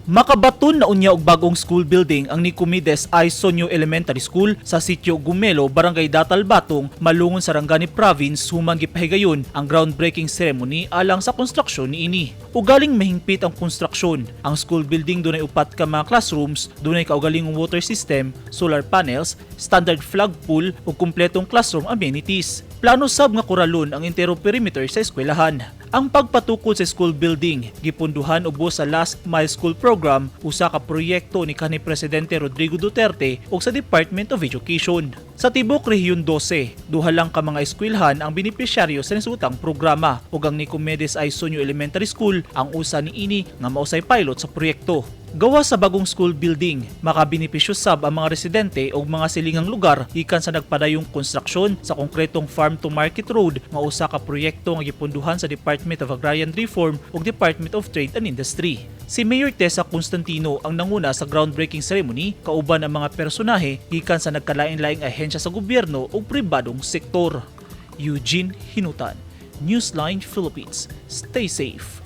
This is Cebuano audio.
Makabaton na unya og bagong school building ang Nicomedes I. Sonyo Elementary School sa Sitio Gumelo, Barangay Datal Batong, Malungon, Sarangani Province human gipahigayon ang groundbreaking ceremony alang sa konstruksyon niini. Ugaling mahingpit ang konstruksyon. Ang school building dunay upat ka mga classrooms, dunay kaugalingong water system, solar panels, standard flagpole ug kumpletong classroom amenities. Plano sab nga kuralon ang entero perimeter sa eskwelahan. Ang pagpatukod sa school building gipondohan ubos sa Last Mile School Program, usa ka proyekto ni kanhi Presidente Rodrigo Duterte ug sa Department of Education. Sa tibok Rehiyon 12, duha lang ka mga eskwelahan ang benepisyaryo sa nasutang programa ug ang Nicomedes I. Sonyo Elementary School ang usa niini nga mausay pilot sa proyekto. Gawa sa bagong school building, makabenepisyo sab ang mga residente ug mga silingang lugar gikan sa nagpadayong konstruksyon sa konkretong Farm to Market Road nga usa ka proyekto nga gipondohan sa Department of Agrarian Reform ug Department of Trade and Industry. Si Mayor Tessa Constantino ang nanguna sa groundbreaking ceremony kauban ang mga personahe gikan sa nagkalain-laing ahensya sa gobyerno ug pribadong sektor. Eugene Hinutan, Newsline Philippines. Stay safe.